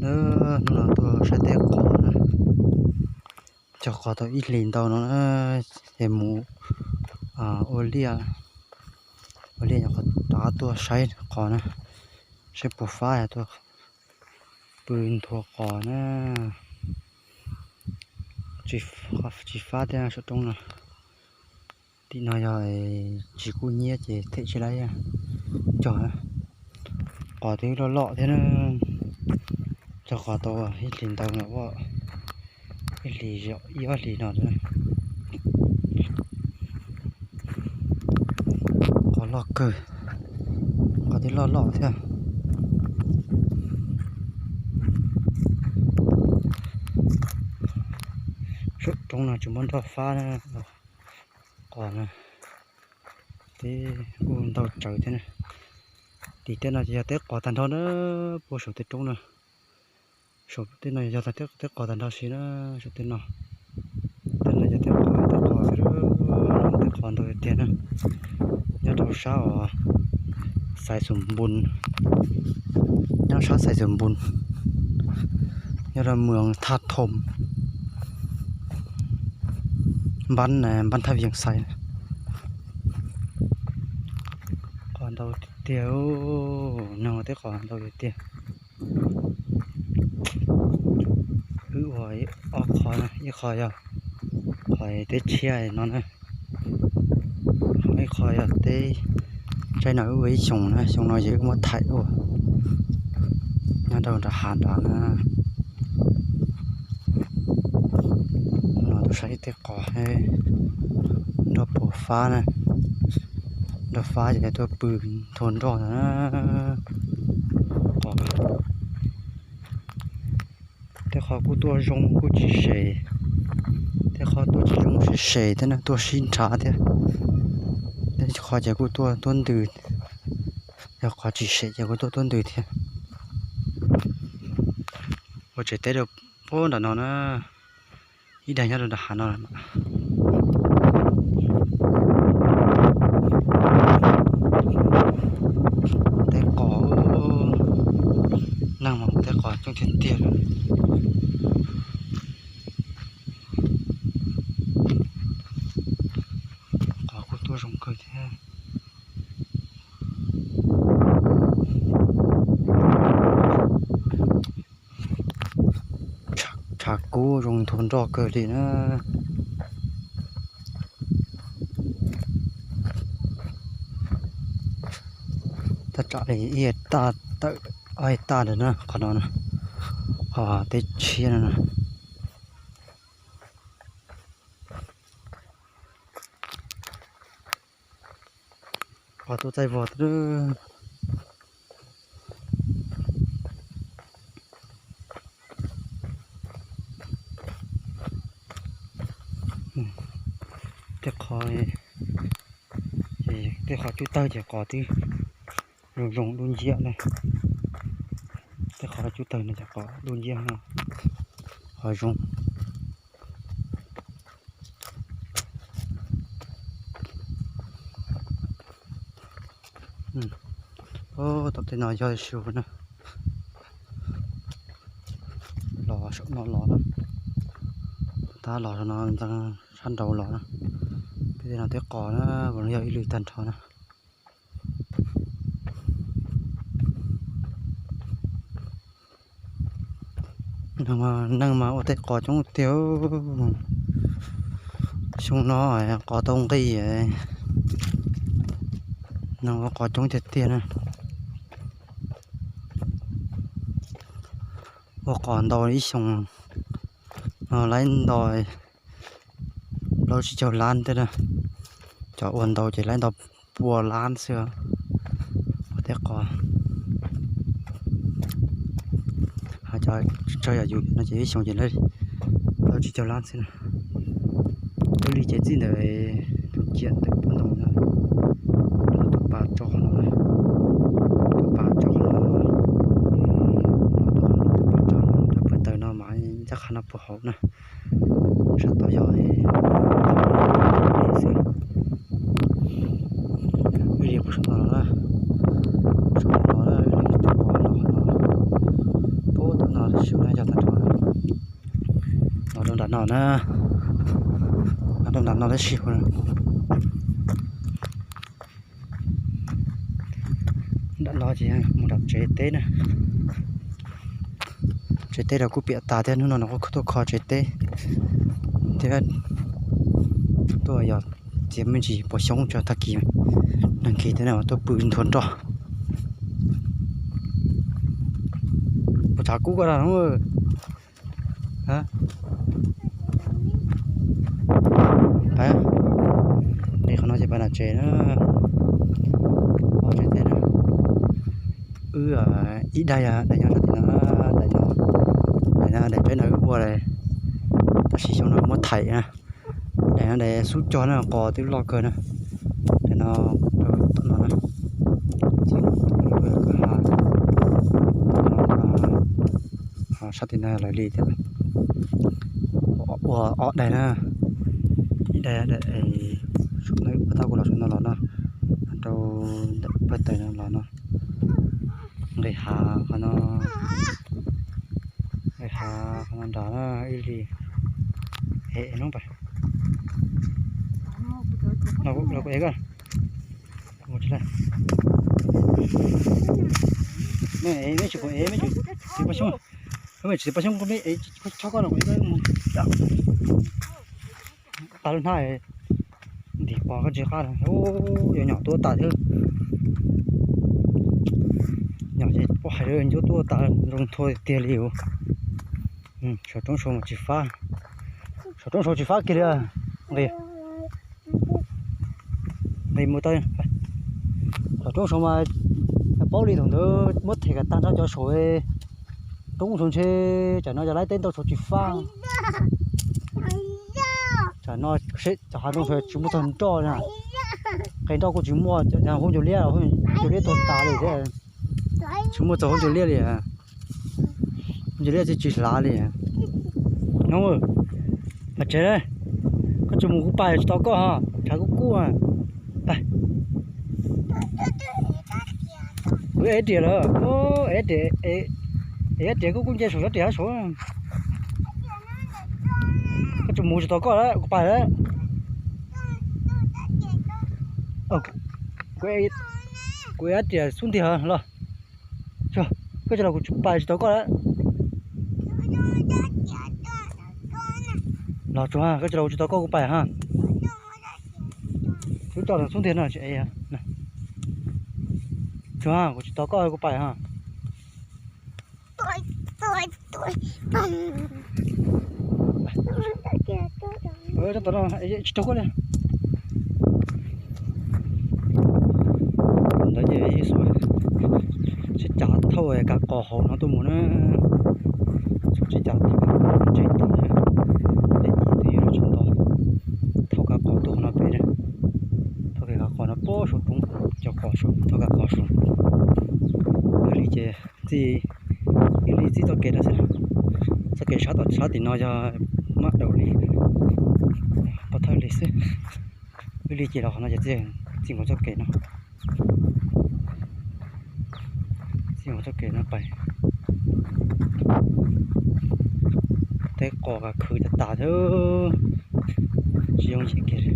Hnub no tuaj saib teb qos na, cog qos tau ib hlis ntau no na, ces mus ua liaj, ua liaj nyuam qhuav rov qab tuaj saib qos na, saib puas fab, tuaj pw nthua qos na. Tsis fab thiab saum roob no. Tim no yog tsis kub hnyiab ces them tsis laib cog. Qos twb loj loj thiab na, cog qos tau ib hlis ntau no, ib hlis ib ob hlis no. Qos loj kawg, qos twb loj loj thiab. Saum roob no tsis muaj nroj fab na, qos na, teb kuj ntau tsawv thiab na. Tim tej no ces yog teb qos tag nrho na, puag saum tej roob na. Saum tej no yog teb qos tag nrho si na, saum tej no. Tej no yog teb qos, teb qos, teb qos ntau tiag tiag na. Nyob rau sab uas Xais Xus Npun, nyob sab Xais Xus Npun, nyob rau moos Thaj Thom, npab, npab Thaj Vias Xais. Qos ntau tiag tiag, neeg ua teb qos ntau tiag tiag. Wb ua ob qho, ib qho yog qhov teb tshiab no na, ib qho yog teb, tsaib no wb ua ib xyoos na, xyoo no ces wb muab thaim ua nyob rau nram hav nrad na. No tuaj saib tej qos, nroj puas fab na, nroj fab ces tuaj pw nthua nroj na. Qos, tej qhov kuj tuaj zoo kuj tsis sem, tej qhov tuaj tsis zoo sib sem thiab na, tuaj sib nrhav thiab. Tej qhov ces kuj tuaj tuab ntws, yog qhov tsis sem ces kuj tuaj tuab ntws thiab. Ua tsev teb rau puag nram no na, ib daig nyob rau nram hav no. Teb qos, neeg mas teb qos coob tiag tiag. Qos kuj tuaj zoo kawg thiab. Tshav kub zoo nthua nroj kawg li na. Tab tsam li ib hais tawm, ob hais tawm ntawm na qhov no, qhov teb tshiab no. Qos tuaj txaij vog. Tej qhov, tej qhov cub tawg ces qos twb zoo zoo dub nciab na. Tej qhov cub tawg no ces qos dub nciab, qos zoo. Tom tej no yog su na. Los saum no los na, tab los no ntxeev sab nraud los na. Peb tej no teb qos na, yog ib lwm tag nrho na. Neeg mas ua teb qos coob tiag. Xyoo no qos tau nqi, neeg ua qos coob tiag tiag na. Ua qos ntau ib xyoos no laib nto plaub tsib caug lab tej na. Cov ua ntau ces laib nto pua lab xwb. Ua teb qos, cov tsawg yam yus no ces ib xyoos ces laib plaub tsib caug lab xwb na. Ua li ces txij ntawm tus ciam ntawm pob ntoo no, tus pas tso qhov no, tus pas tso qhov no, tus pas tso no, tus pas taws no mas ncaj qha no puag hauv na. Sab tod yog xwb. Wb li puag saum no los na, saum no los na, wb li teb qos los qhov no, puag tom no los Nram no na, nram no tab sis, nram no ces mus nram tsev teb na. Tsev teb rau kuj piam tas thiab, hnub no no kuj tuaj kho tsev teb thiab, tuaj yos txiav me ntsis pos xyoob tso tag kis, nag kis thiab na tuaj pw nthua nroj. Puas tshav kub koj na? Qhov no ces pab nram tsev na, tsev teb na. Wb ib daim, daim nyob sab tim no, daim no, daim no daim tsev no wb ua lawm, tab sis xyoo no muab thaim na. Daim no daim xub cog na, qos twb loj kawg na. Daim no rau tom no na, kwj ha, sab tim no lawv li thiab. Ua ob daim na, ib daim, daim sum no pag tab kuv los sum no los no, rau ntawm pawg taws no los no. Nqis hav qhov no, nqis hav qhov no nrad na, ib li. Es hnub pas, los kuv ev koj. Mej tsis kuv ev, mej tsis txiv paj xyoob, mej tsis txiv paj xyoob, kuv mej ev chob koj no kuv ev koj mus. Qab lub hnab ntim pos koj tsis qab, yuav nyom tuaj tas thiab. Nyom ces poj hais rau ncuab tuaj tas zoo nthua tiag li. Saum roob saud mas tsis fab, saum roob saud tsis fab kiag li. Nqis, nqis mus tau. Saum roob saud mas paub li thaum ntawd muab them kom tag nrho cov saum roob saud ntshe, tsam no yog laib teb ntau saud tsis fab. Tsam no seb cov hav zoov saud tsis muaj txog nroj na, qe nroj kuj tsis muaj, hub ncuav liab, hub ncuav liab tuag tas li thiab. Tsis muaj txog hub ncuav liab li, hub ncuav liab tsis tsis hlav li. Noo, pais tsev, koj tsis mus kuv pais tsis tau koj ho, tshav kub kub. Pais. Kuv ev riam lawm, ev riam, ev riam kub kub nce saum sab riam hab saud. Koj tsis mus tsis tau koj lawm, kuv pais lawm. Kuv ev riam xub ntiag los. Koj tsis los kuv pais tsis tau koj lawm. Los tsuag, koj tsis los kuv tsis tau koj kuv pais ha. Tub coj xub ntiag no tsis ev. Tsuag, kuv tsis tau koj kuv pais ha. Tsis tau koj li. Ntawd ces sib cav thauj kav qos hauv no tuaj mus na. Sib cav thauj kav qos ntse tas, twb yuav tsis nto, thauj kav qos tuaj qhov no pem, thauj kav qos no puag saum roob, cov qos saum, thauj kav qos saum. Ib li ces txij, ib li txij txoj kev no xwb, txoj kev sab tom sab tim no yog maj daus li, pov thawj li xwb. Ib li ces los qhov no ces txij nkaus txoj kev no, txij nkaus txoj kev no pais. Teb qos kav khwv tas tas thiab, tsis yooj yim kiag li.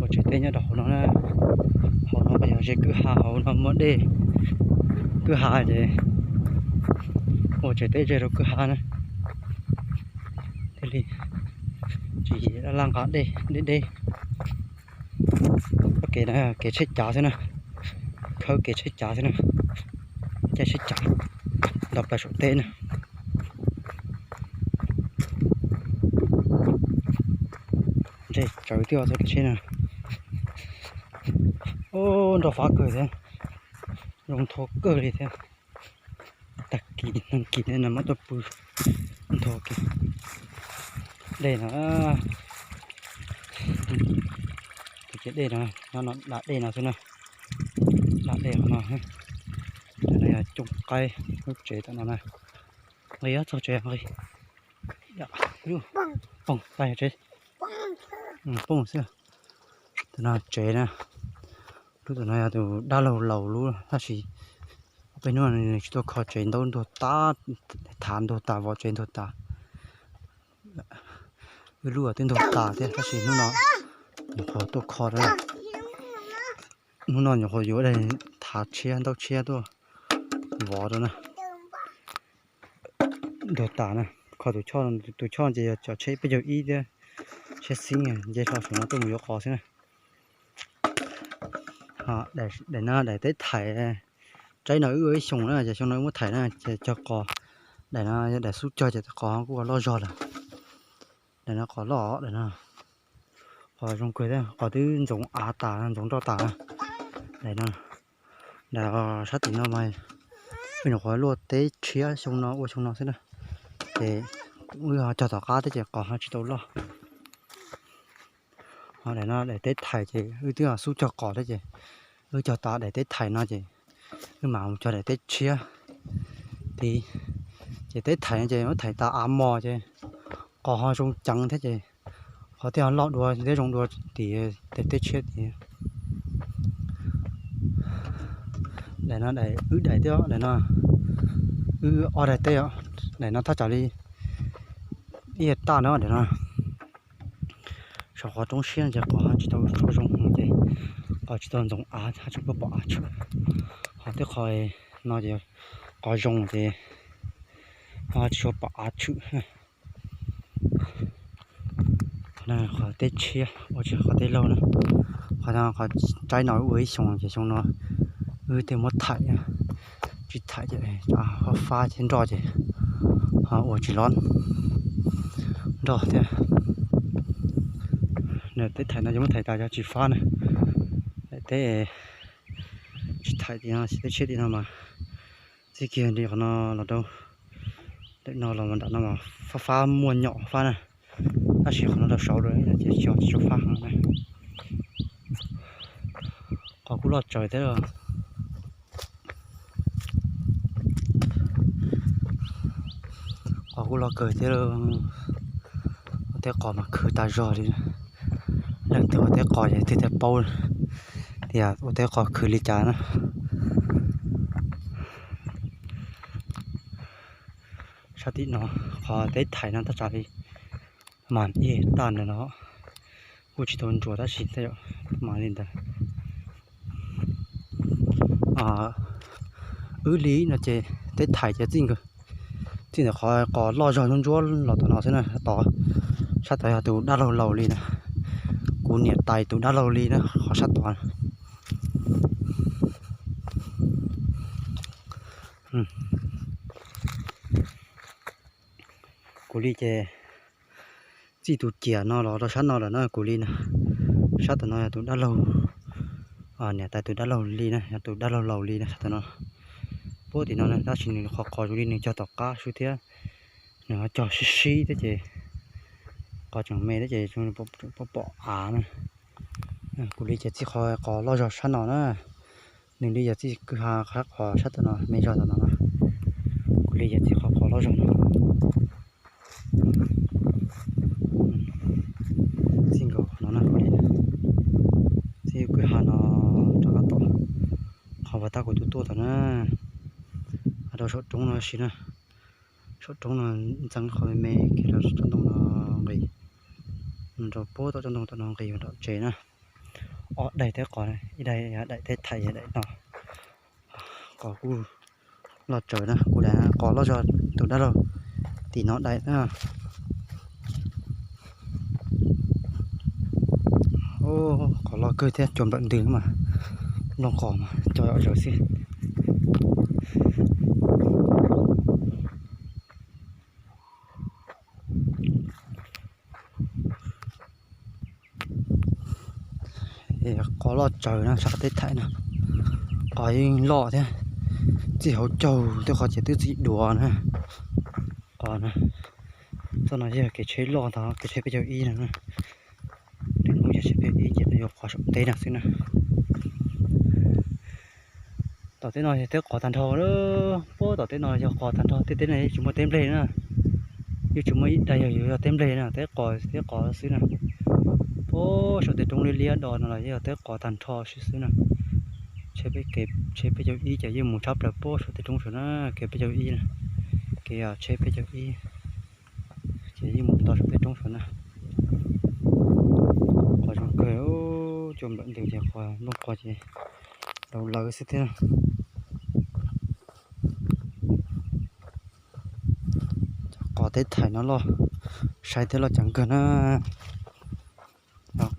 Ua tsev teb nyob rau hauv no na, hauv no yog ze kwj ha, hauv no muaj dej, kwj ha ces ua tsev teb ze rau kwj ha na. Thiaj li tsis laj nqa dej deb deb. Txoj kev no kev tsheb cav xwb na, khawb kev tsheb cav xwb na, caij tsheb cav nto plaws saum teb na. Ntsej tsawv twb txoj kev tsheb na. Ub, nroj fab kawg thiab, zoo nthua kawg li thiab. Tag kis nag kis no muab tuaj pw nthua kiag dej no. Tus ciav dej no nyob no, dam dej no xwb na. Dam dej qhov no, no yog cooj qaib lub tsev tom no na. Nqis txog tsev nqis. Pooj tas tsev, pooj xwb. Tus no tsev na. Lub tom no yog tus dab laug laus lub tab sis Peb hnub no nws tsis tuaj kho tsev, ntaub ntuag tas, thav ntuag tas, vov tsev ntuag tas. Wb lub twb ntuag tas thiab tab sis hnub no nyuam qhuav tuaj kho rau na. Hnub no nyuam qhuav yuav daim thav tshiab ntaub tshiab tuaj vov rau na. Ntuag tas na, kho tus choj, tus choj ces yog cov tsheb peb caug ib thiab tsheb xib nce hlo saum no tuaj mus yuav qos xwb na. Daim no daim teb thaiv, tsaib no wb ua ib xyoos na, ces xyoo no wb muab thaiv na ces cog qos. Daim no yog daim xub cog ces qos kuj ua loj zog lawm. Daim no qos loj, daim no qos zoo kawg thiab, qos twb ntxoov av tas ntxoov nroj tas na. Daim no, daim sab tim no mas wb nyuam qhuav luaj teb tshiab xyoo no ua xyoo no xwb na, ces wb ho cog tom qab thiab ces qos ho tsis tau loj. Ho daim no daim teb thaiv ces wb twb xub cog qos thiab ces wb cog tas daim teb thaiv no ces wb mam mus cog daim teb tshiab tid. Ces teb thaiv no ces muab thaiv tas av mos ces qos ho zoo ceev thiab ces qhov thiaj ho loj dua thiab zoo dua tim teb tshiab tid. Daim no daim wb daim thiab, daim no wb ob daim teb os. Daim no thaj tsam li ib hectare no daim no. Saum qhov roob siab no ces qos ho tsis tau tshua zoo no ces qos tsis tau ntxoov av, tsis pom av tshwm. Ho tej qhov no ces qos zoo ces ho tsis tshua pom av tshwm. Qhov teb tshiab ua tsis qhov teb laug na. Qhov no qhov tsaib no ua ib xyoos ces xyoo no wb thiaj muab thaiv, tsis thaiv ces fab fab ces nroj ces ho ua tsis loj nroj thiab. Teb thaiv no ces muab thaiv tas yog tsis fab na. Teb tsis thaiv tim no, teb tshiab tim no mas txij kiag li qhov no los rau, no los nram no mas fab fab muaj nyom fab na. Tab sis qhov no rau saud lawm ces tsis tshua fab heev na. Qos kuj loj tsawv thiab. Qos kuj loj kawg thiab. Ua teb qos mas khwv tas zog li. Leej twg ua teb qos ces twb thiaj paub tias ua teb qos khwv li cas na. Sab tim no qhov teb thaiv no thaj tsam li mas ib hectare ntawm no, kuj tsis tau ntsuas tab sis mas li ntawd. Wb li no ces teb thaiv ces txij nkawd, txij ntawm qhov qos loj zog ntsuab ntsuab los tom no xwb na, tod sab tod yog tus dab laug laus li na. Kuv niam tais tus dab laug li na qhov sab tod. Kuv li ces txij tus ciam no los rau sab no lawm na kuv li na. Sab tom no yog tus dab laug, niam tais tus dab laug li na, yog tus dab laug laus li na sab tom no. Puab tim no tab sis nws qhov qos zoo li nws cog tom qab xwb thiab, nws ho cog sib sib thiab ces qos tseem me thiab ces pom av na. Kuv li ces txij qhov qos loj zog sab no na, nws li yog txij kwj ha sab qos sab tom no me zog tom no na. Kuv li yog txij qhov qos loj zog no. Txij nkaus qhov no na, kuv li txij kwj ha no rov qab tom qhov uas tab kuv tuaj tuaj tom na, rau saum roob no si na. Saum roob no ntxeev qhov me me kiag rau tsob ntoo no nqis, rau puag tom tsob ntoo tom no nqis tom tsev na. Ob daim teb qos, ib daim daim teb thaiv, daim no. Qos kuj loj tsawv na, kuv daim qos loj zog tus dab laug tim no daim na. Qos loj kawg thiab, cua nplawm ntws mas, nplooj qos mas cov zawv xwb. Qos loj tsawv na, sab qhov teb thaiv no. Qos yeej loj thiab, txij hauv caug tej qhov ces twb txij duav na. Qos na, txoj no yog kev tsheb loj ntag, kev tsheb peb caug ib no. Lwm hnub yog tsheb peb caug ib ces tuaj yuav qos saum teb no xwb na. Tom teb no yog teb qos tag nrho, puag tom teb no yog qos tag nrho, tej teb no yeej tsis muaj teb nplej na. Yeej tsis muaj ib daim yog yus yog teb nplej na, teb qos teb qos xwb na. Puag saum tej roob liab liab do no los yeej yog teb qos tag nrho xwb xwb na. Tsheb peb, kev tsheb peb caug ib ces yeej mus tshab plaws puag saum tej roob saud na, kev peb caug ib na, kev tsheb peb caug ib ces yeej mus nto saum tej roob saud na. Qos zoo kawg, cua nplawm ntws ces qos nplooj qos ces laus lawv xwb thiab. Cov qos teb thaim no loj, sai thiab loj ceev kawg na. Cov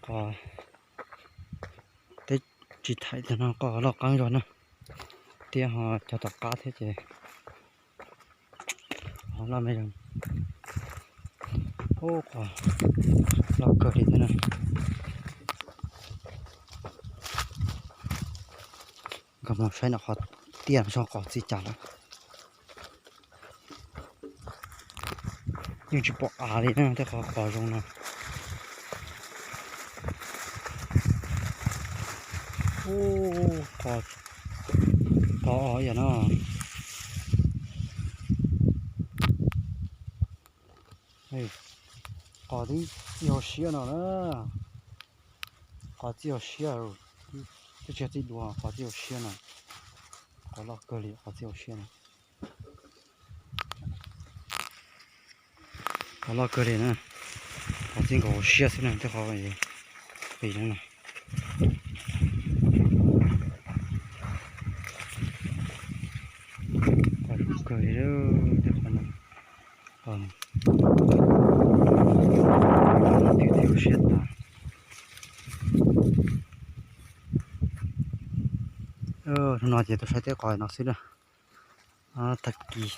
qos teb tsis thaim no qos loj qeeb zog na, thiab ho cog tom qab thiab ces qos loj me zog. Ub, qos loj kawg li thiab na. Nkag mus saib no qhov tiaj no txi cas lawm. Yeej tsis pom av li na, tej qhov qos zoo no. Ub, qos, qos os yam no. Qos tib txij hauv siab no na. Qos txij hauv siab, twb tsis yog txij duav, qos txij hauv siab no. Qos loj kawg li qos txij hauv siab no. Qos loj kawg li na. Qos txij nkaus hauv siab xwb na, tej qhov qis no na. Qos zoo kawg li tej qhov no. Hnub no ces tuaj saib tej qos no xwb na. Tag kis,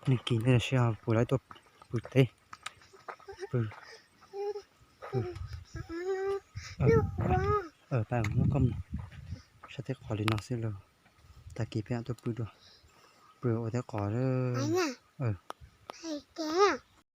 nag kis nej sib ho pw lawv tuaj pw teb, pw, pw, pab muab koj mus saib tej qos li no xwb lauj. Tag kis peb tuaj pw dua, pw ua tej qos.